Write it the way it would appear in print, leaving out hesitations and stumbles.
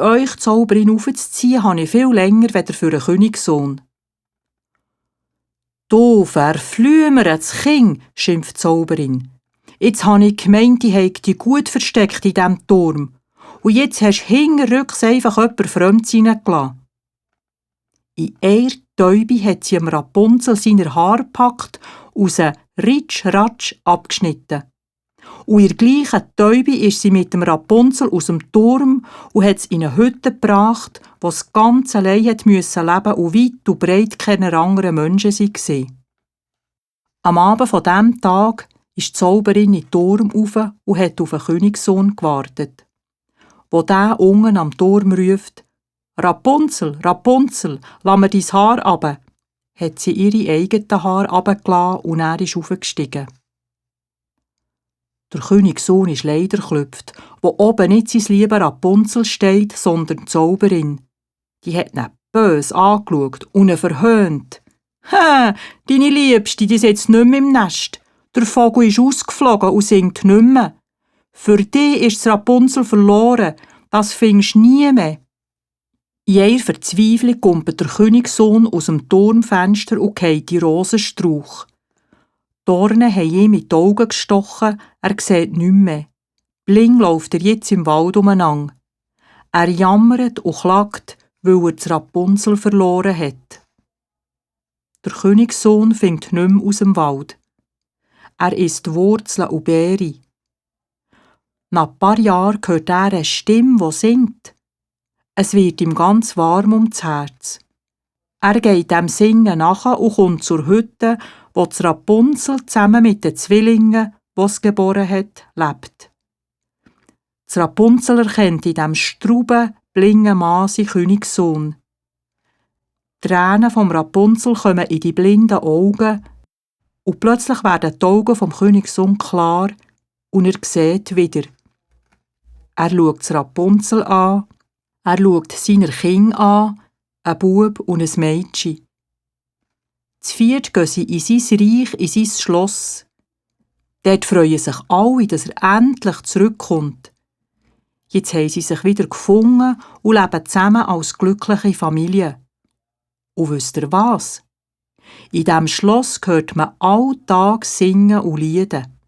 euch die Zauberin aufzuziehen, habe ich viel länger als für einen Königssohn. «Du verflümertes Kind», schimpft die Zauberin. «Jetzt habe ich gemeint, ich hätte dich gut versteckt in diesem Turm. Und jetzt hast du hinterrücks einfach jemand Fremdes reingelassen.» In einer Täube hat sie Rapunzel seine Haare gepackt und sie ritsch-ratsch abgeschnitten. Und in der gleichen Täube ist sie mit dem Rapunzel aus dem Turm und hat es in eine Hütte gebracht, wo sie ganz allein leben musste und weit und breit keine anderen Menschen waren. Am Abend von diesem Tag ist die Zauberin in den Turm rauf und hat auf den Königssohn gewartet. Wo der unten am Turm ruft: «Rapunzel, Rapunzel, lass mir dein Haar runter», hat sie ihre eigenen Haare runtergelassen und er ist aufgestiegen. Der Königssohn ist leider geklüpft, wo oben nicht sein lieber Rapunzel steht, sondern die Zauberin. Die hat ihn bös angeschaut und ihn verhöhnt. «Hä, deine Liebste, die sitzt nicht mehr im Nest. Der Vogel ist ausgeflogen und singt nicht mehr. Für dich ist das Rapunzel verloren, das findest du nie mehr.» In ihrer Verzweiflung kommt der Königssohn aus dem Turmfenster und geht in den Rosenstrauch. Die Dornen haben ihm in die Augen gestochen, er sieht nichts mehr. Bling läuft er jetzt im Wald umeinander. Er jammert und klagt, weil er das Rapunzel verloren hat. Der Königssohn findet nicht mehr aus dem Wald. Er isst Wurzeln und Beeren. Nach ein paar Jahren hört er eine Stimme, die singt. Es wird ihm ganz warm ums Herz. Er geht dem Singen nach und kommt zur Hütte, wo das Rapunzel zusammen mit den Zwillingen, die es geboren hat, lebt. Das Rapunzel erkennt in diesem strauben, blingen Mann seinen Königssohn. Die Tränen vom Rapunzel kommen in die blinden Augen und plötzlich werden die Augen vom Königssohn klar und er sieht wieder. Er schaut das Rapunzel an, er schaut seine Kinder an, ein Bub und ein Mädchen. Zu viert gehen sie in sein Reich, in sein Schloss. Dort freuen sich alle, dass er endlich zurückkommt. Jetzt haben sie sich wieder gefunden und leben zusammen als glückliche Familie. Und wisst ihr was? In diesem Schloss hört man alltag singen und lieden.